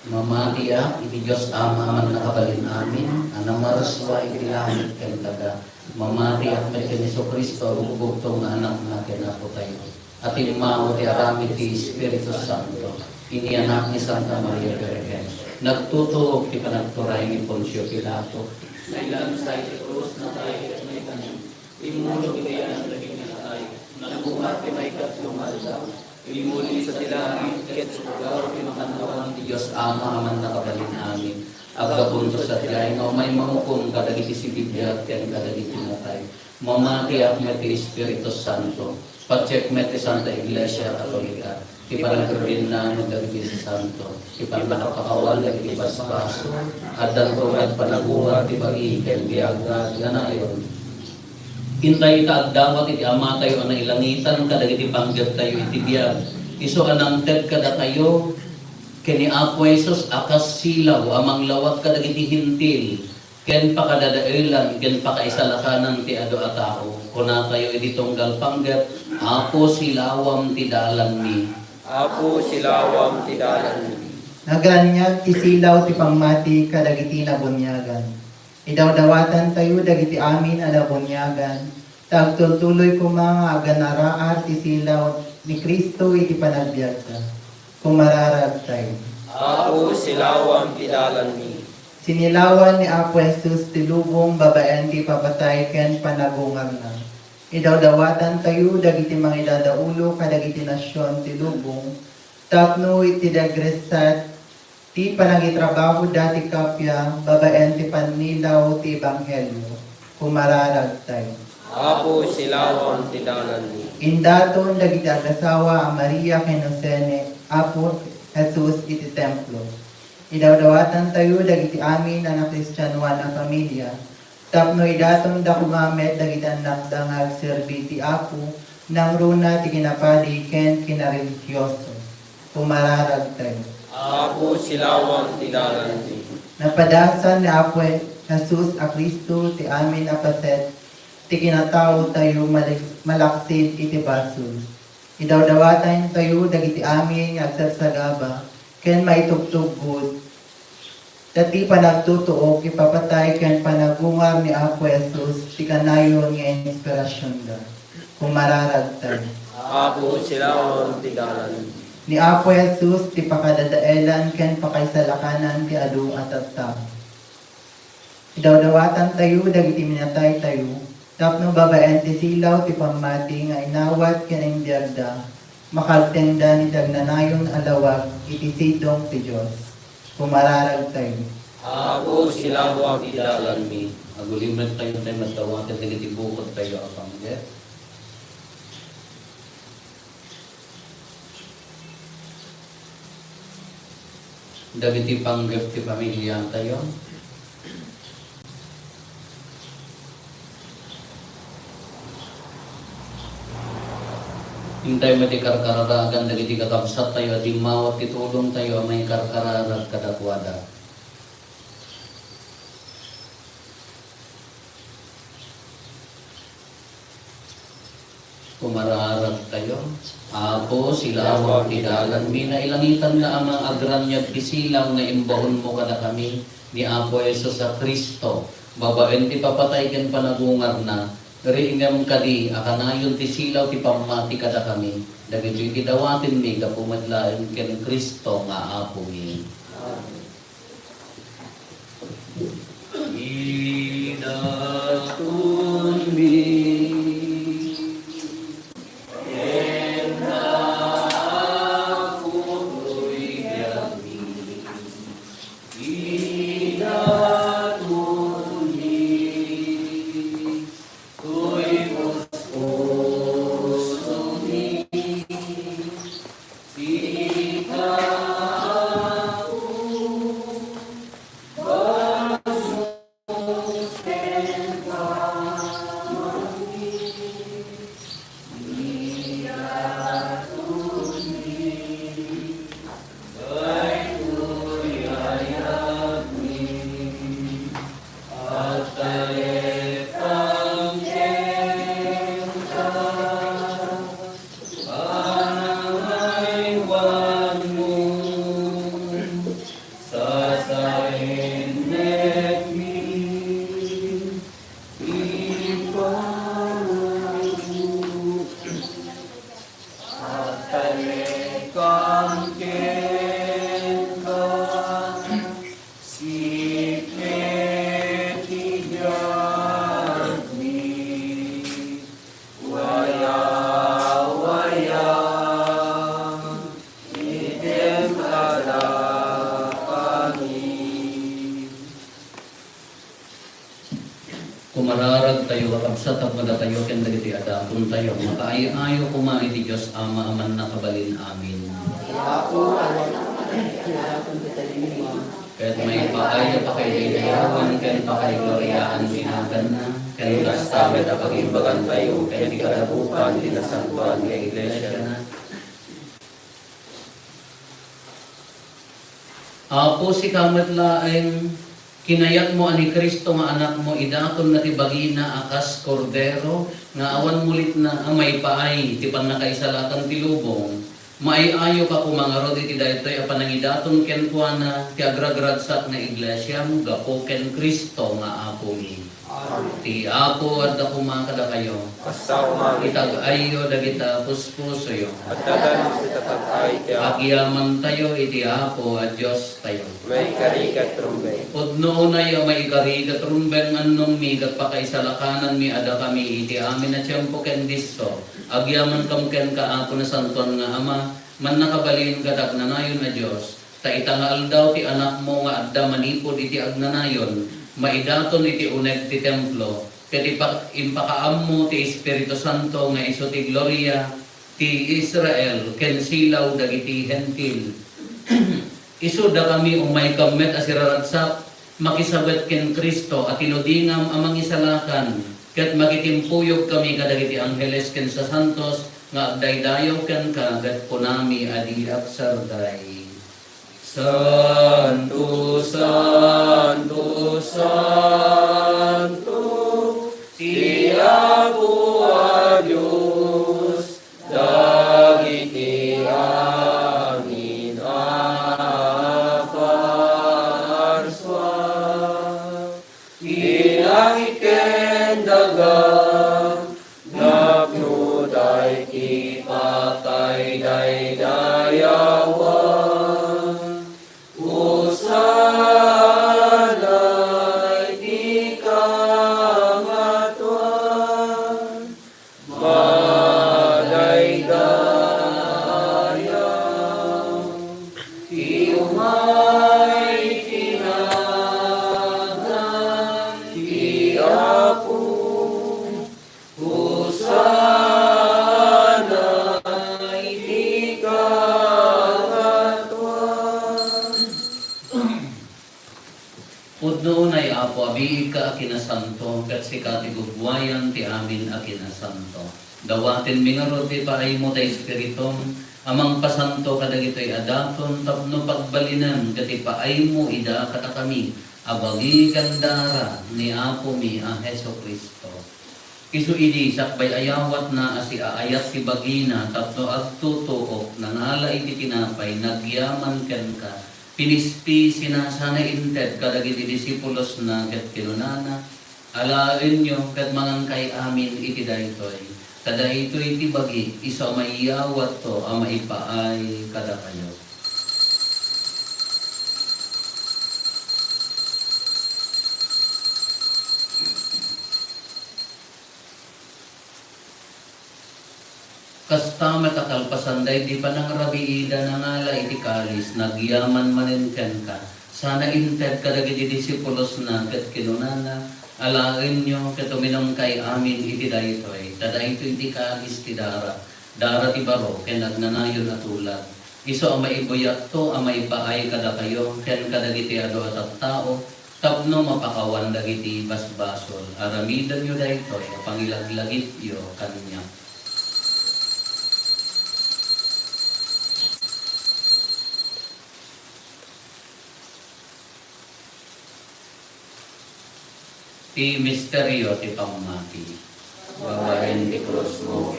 Mamatiak iti Dios Ama a mannakabalin amin, a namarsua iti langit ken daga. Mamatiak met ken Jesu-Cristo, a rugbugto nga Anakna ken Apotayo, a timmao ti aramid ti Espiritu Santo, inianak ni Santa Maria Birhen, nagtutuok ti panagturay ni Poncio Pilato, nailansa iti krus, natay ket maitanem. Immulog iti anak dagiti natay. Nagbukat ti maikatlo nga aldaw. Immuli sa ti langit, ket isuggaw ti makannawan ti Dios Ama a mannakabalin amin. Aggapunto sadiay nga umay manghukom kadagiti sibibiag ken kadagiti natay. Mamatiak met ti Espiritu Santo. Patiek met ti Santa Iglesia Katolika. Ti panagrinnano dagiti santo, ti pannakapakawan dagiti basbasol, addanto met panagungar ti bagi ken biag nga nayon. Intay ta agdawat iti Amatayo a nailangitan kadagiti panggeptayo iti biag, isu a nangted kadatayo ken ni Apo Jesus a kas silaw a manglawag kadagiti Hentil, ken pakadadaelan ken pakaisalakanan ti adu a tao. Kunatayo iti tunggal panggep, Apo, silawam ti dalanmi. Apo, silawam ti dalanmi. Nagraniag ti silaw ti pammati kadagiti nabuniagan. Idawdawatantayo dagiti amin a nabuniagan, ta agtultuloy koma nga aganaraar ti silaw ni Cristo iti panagbiagda. Kumararagtayo. Apo, silawam ti dalanmi. Sinilawan ni Apo Jesus ti lubong babaen ti ipapatay ken panagungarna. Idawdawatantayo dagiti mangidadaulo kadagiti nasion ti lubong tapno iti dagresat ti panangitrabahoda ti kappia babaen ti pannilaw ti ebanghelio. Kumararagtayo. Apo, silawam ti dalanmi. Indaton dagiti agasawa a Maria ken Jose ni Apo Jesus iti templo. Idawdawatantayo dagiti amin a nakristianoan a familia, tapno idatonda koma met dagiti annakda nga agserbi ti Apo nangruna ti kinapadi ken kinarelihioso. Kumararagtayo. Apo, silawam ti dalanmi. Napadasan ni Apo Jesus a Cristo ti amin a paset ti kinataotayo malik-, malaksid iti basol. Idawdawatantayo dagiti amin nga agsagsagaba ken maitugtuggod, ta ti panagtutuok, ipapatay ken panagungar ni Apo Jesus ti kanayon nga inspirasionda. Kumararagtayo. Apo, silawam ti dalan. Ni Apo Jesus ti pakadadaelan ken pakaisalakanan ti adu a tattao. Idawdawatantayo dagiti minataytayo, tapno babaen ti silaw ti pammati nga inawat ken imbiagda, makaagtendan iti agnanayon a lawag iti sidong ti Dios. Kumararagtayo. Apo, silawam ti dalanmi. Agulimettayo tay maddawaten dagiti bukodtayo a panggep. Dagiti panggep ti pamiliatayo. Intay met ti karkararagan dagiti kakabsattayo a dimmawat ti tulongtayo a maikarkararag kadakuada. Kumararagtayo. Apo, silawam ti dalanmi, nailangitan nga Ama, agraniag ti silaw nga imbaonmo kadakami ni Apo Jesus a Cristo, babaen ti papatay ken panagungarna, riingem kadi a kanayon ti silaw ti pammati kadakami, dagitoy ti dawatenmi gapu met laeng ken Cristo nga Apomi. Amen. Idatonmi ken Apo toy biagmi. Ida Mararagtayo, kakabsat, tapno datayo ken dagiti adatontayo makaay-ayo koma iti Dios Ama a mannakabalin amin. Apo, awan ti adaton ti talinga. Ket maipaay a pakaidayawan ken pakaigloriaan ti naganna, ken kasta met a pagimbagantayo ken ti kadagupan ti nasantoan nga iglesiana. Apo, sika met laeng, kinayatmo a ni Cristo nga Anakmo idatonna ti bagina a kas Kordero nga awan mulitna a maipaay ti pannakaisalakan ti lubong. Maay-ayoka koma ngarud iti daytoy a panangidaton kenkuana ti agragragsak nga iglesiam gapu ken Cristo nga Apomi. Ti Apo adda koma kadakayo. Kasta koma. Itag-ayyo dagita puspusoyo. Adda gayam ti tatag-ay ti Apo. Agyamantayo iti Apo a Diostayo. Maikari ket rumbeng. Pudno unay a maikari ket rumbeng, annongmi ket pakaisalakananmi a dakami iti amin a tiempo ken disso. Agyamankam kenka, Apo, nasantoan nga Ama, mannakabalin ket agnanayon a Dios. Ta ita nga aldaw ti Anakmo nga adda manipud iti agnanayon, maidaton iti uneg ti templo, ket ipa-, impakaammo ti Espiritu Santo nga isu ti gloria ti Israel ken silaw dagiti Hentil. Isu dakami, umaykam met a siraragsak, makisabet ken Cristo a tinudingam a mangisalakan, ket makitimpuyogkami kadagiti angheles ken sasantos nga agdaydayaw kenka, ket kunami a di agsarday. Santo, santo, santo, ti Apo a Dios, dagiti amin a parsua. Ti langit ken daga, napnotay ti pakaidaydayawan. Hosanna iti kangatoan. Madaydayaw ti umay iti nagan ti Apo. Hosanna iti kangatoan. Pudno unay, Apo, a biigka a kinasanto, ket sika ti gugwayan ti amin a kinasanto. Dawatenmi ngarud ti paaymo ta Espiritum a mangpasanto kadagitoy a daton tapno pagbalinem ket ipaaymo ida kadakami a bagi ken dara ni Apomi a Jesu-Cristo. Isu idi sakbay a yawatna a siaayat ti bagina tapno agtutuok, nangala iti tinapay, nagyaman kenka, pinispisina, sana inted kadagiti disipulosna ket kinunana, "Alaenyo ket mangankay amin iti daytoy, ta daytoy ti bagi, isu a maiyawatto a maipaay kadakayo." Kasta met a kalpasan daydi panangrabiida, nangala iti kalis, nagyaman manen kenka, sana inted kadagiti disipulosna ket kinunana, "Alaenyo ket uminumkay amin iti daytoy, ta daytoy ti kalis ti dara, dara ti baro ken agnanayon a tulag. Isu a maibuyatto a maipaay kadakayo ken kadagiti adu a tattao, tapno mapakawan dagiti basbasol. Aramidenyo daytoy a pangilaglagipyo kaniak." Ti misterio ti pammati. Babaen ti krusmo,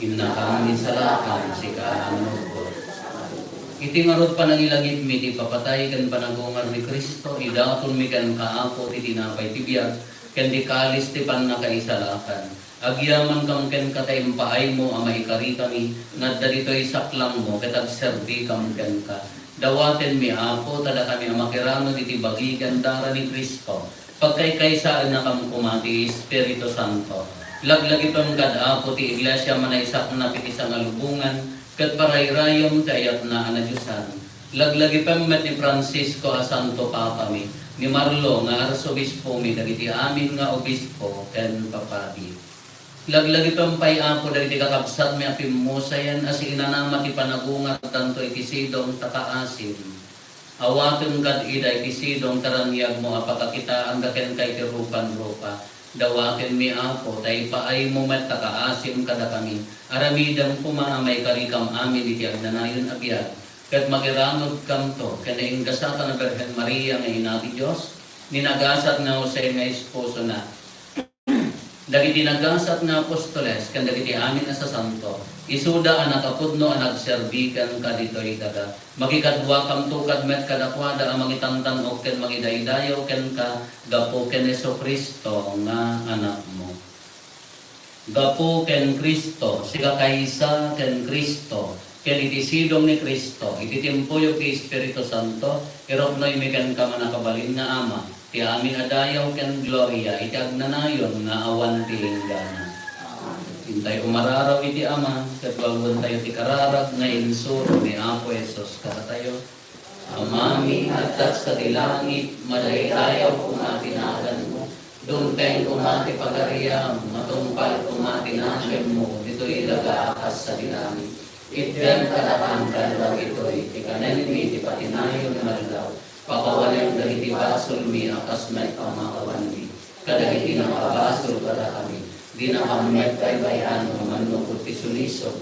innakam insalakan, sika a nanubbot. Iti ngarud panangilagipmi ti ipapatay ken panagungar ni Cristo, idatonmi kenka, Apo, ti tinapay ti biag ken ti kalis ti pannakaisalakan. Agyamankam kenka ta impaaymo a maikarikami nga adda ditoy saklangmo ket agserbikam kenka. Dawatenmi, Apo, ta dakami a makiramid iti bagi ken dara ni Cristo. Pagkaykaysaennakam koma ti Espiritu Santo. Laglagipem kad, Apo, ti iglesia a naisaknap iti sangalubongan ket parayrayem ti ayatna a nadiosan. Laglagipem met ni Francisco a Santo Papami, ni Marlo nga Arsobispomi, dagiti amin nga obispo ken papadi. Laglagipem pay, Apo, dagiti kakabsatmi a pimmusayen a siinanama ti panagungardanto iti sidong ta kaasim. Awatem kad ida iti sidong ta raniagmo a pakakitaanda kenka iti rupan-rupa. Dawakenmi, Apo, ta ipaaymo met ta kaasim kadakami. Aramidem koma a maikarikam amin iti agnanayon a biag, ket makiranudkamto ken naingasatan a Birhen Maria nga Ina ti Dios, ni nagasat nga Jose nga esposona, dagiti nagasat nga apostoles, ken dagiti amin a sasanto, isuda a nakapudno a nagserbi kenka ditoy daga. Makikaduakamto kad met kadakuada a mangitantan-ok ken mangidaydayaw kenka gapu ken Jesu-Cristo nga Anakmo. Gapu ken Cristo, sika kaysa ken Cristo, ken iti sidong ni Cristo, iti timpuyog ti Espiritu Santo, iruknoymi kenka, mannakabalin nga Ama, ti amin a dayaw ken gloria iti agnanayon nga awan ti inggana. Intay umararaw iti Ama, ket bagbagentayo ti kararag nga insuro ni Apo Jesus kadatayo. Amami nga adda sadi langit, madaydayaw koma ti naganmo. Dumteng koma ti pagariam, matungpal koma ti nakemmo, ditoy daga a kas sadi langit. Itdem kadakami nga aldaw itoy, ti kanenmi ti patinayon nga aldaw. Pakawanem dagiti basolmi a kas met pamakawanmi kadagiti nakabasol kadakami. Dinakam met baybay-an no mannukod ti sulisog.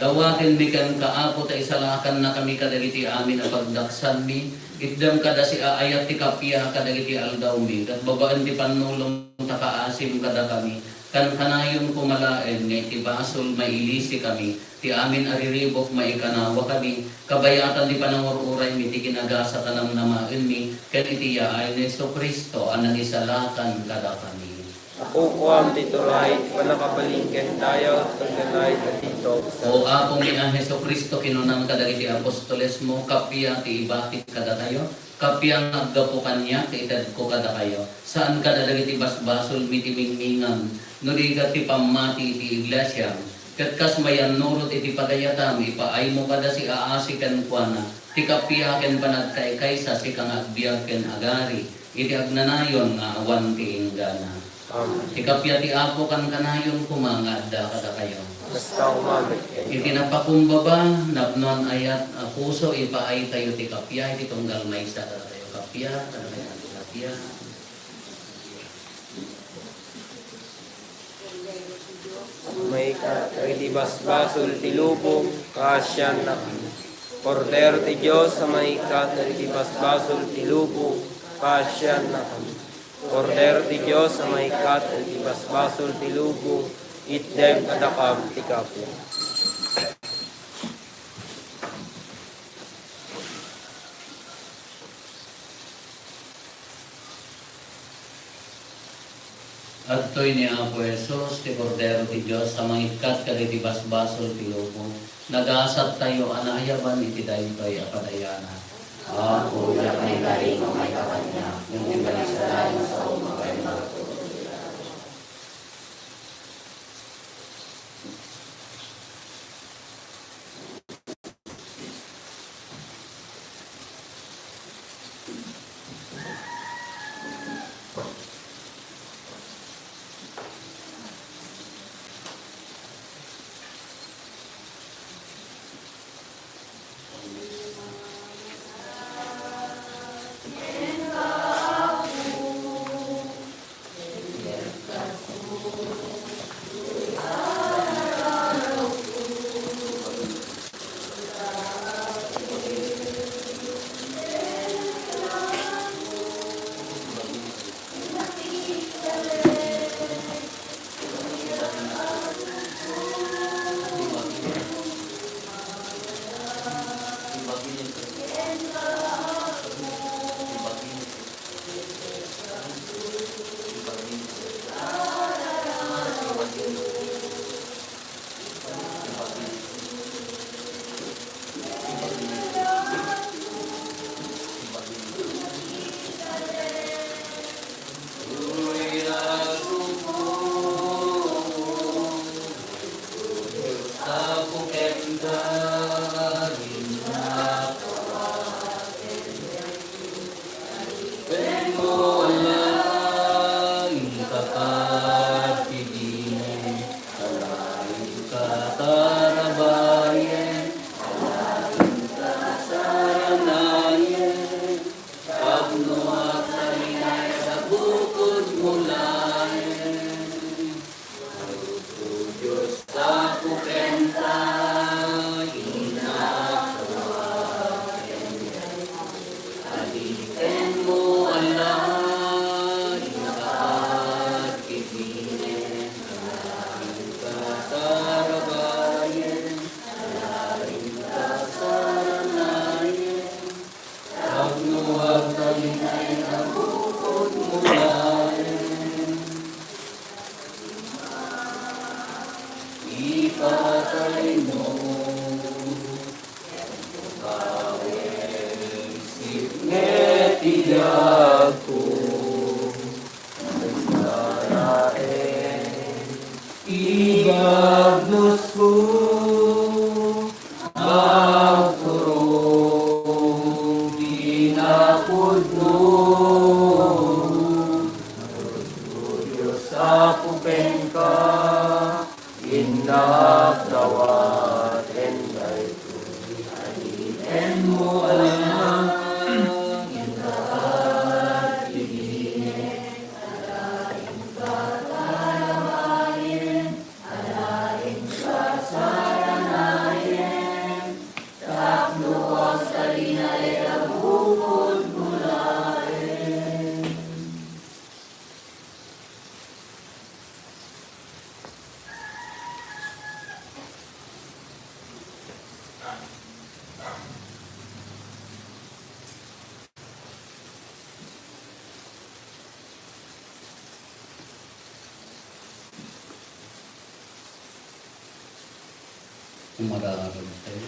Dawakenmi kenka, Apo, ta isalakannakami kadagiti amin a pagdaksanmi. Itdem kada siaayat ti kappia kadagiti aldawmi, ket babaen ti pannulong ta kaasim kadakami. Kankanayon koma laeng nga iti basol mailisikami, ti amin a riribuk maikanawakami, kabayatan ti panangur-uraymi ti kinagasat a namnamaenmi, ken iti yaay ni Jesu-Cristo a nangisalakan kadakami. Apokuam ti turay, ti pannakabalin ken dayaw, ken kanay, ken tintog. O Apomi a Jesu-Cristo, kinunam kadagiti apostolesmo, kappia ti ibatik kadatayo, kappia nga aggapu kaniak ti itedko kadakayo. Saan kada dagiti basbasolmi ti mingmingam, no di ket ti pammati iti iglesiam. Ket kas mayannurot iti padayatam, ipaaymo kada siaasi kenkuana, ti kappia ken panagkaykaysa, sika nga agbiag ken agari iti agnanayon nga awan ti inggana. Amen. Ti kappia ti Apo kankanayon koma nga adda kadakayo. Kasta koma met kenka. Iti napakumbaba, napnoan ayat a puso, ipaaytayo ti kappia iti tunggal maysa kadatayo. Kappia, kadatayo ti kappia. Maikat dagiti basbasol ti lubong, kaasiannakami. Kordero ti Dios a maikat dagiti basbasol ti lubong, kaasiannakami. Kordero ti Dios a maikat dagiti basbasol ti lubong, itdem kadakam ti kappia. Adtoy ni Apo Jesus, ti Kordero ti Dios a mangikkat kadagiti basbasol ti lubong. Nagasattayo a naayaban iti daytoy a padayanan. Apo, diak maikaring a maikkan kaniak, ngem ti panagsalaem a saom a paimbag. Yako, nagsaraen, igagnusko, agturong di napudno. Dios Apo kenka, innak dawat ken daytoy. Alienmo a langit, inka agtiginek, alaenka ta labayen, alaenka saranayen, tapno agtalinaed a bukod mo laeng. Umararag tayo.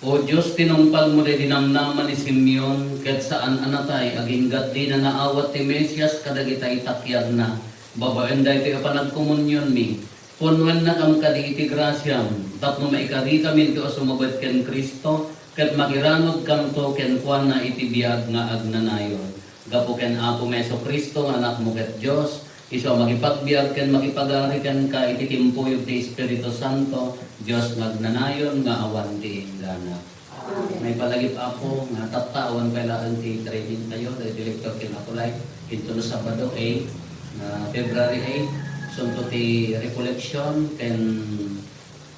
O Dios, tinungpalmo daydi namnama ni Simeon, ket saan a natay, agingga dina naawat ti Mesias kadagiti takiagna, babaen daytoy a panagkomunionmi. Punnuennakam kadi iti grasiam, tapno maikarikaminto a sumabet ken Cristo, ket makiranudkanto kenkuana iti biag nga agnanayon. Gapu ken Apomi a Jesu-Cristo nga Anakmo ket Dios, isu a makipagbiag ken makipagari kenka iti timpuyog ti Espiritu Santo, Dios nga agnanayon nga awan ti inggana. Amen. Maipalagip, Apo, nga tatta, awan pay laeng ti training tayo, dagiti lecture ken Apo Life, intono Sabado eight, nga February eight, sunto ti recollection ken,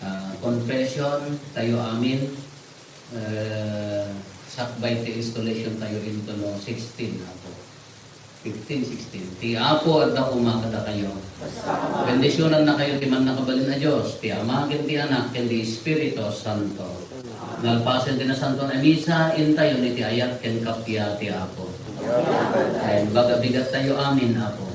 ah, confession tayo amin. Eh, sakbay ti installation tayo intono sixteen, Apo. Fifteen, sixteen. Ti Apo adda koma kadakayo. Bendisionannakayo ti Mannakabalin a Dios, ti Ama, ken ti Anak, ken ti Espiritu Santo. Nalpasen ti Nasanton a Misa, intayon iti ayat ken kappia ti Apo. Ken bagabigat tayo amin, Apo.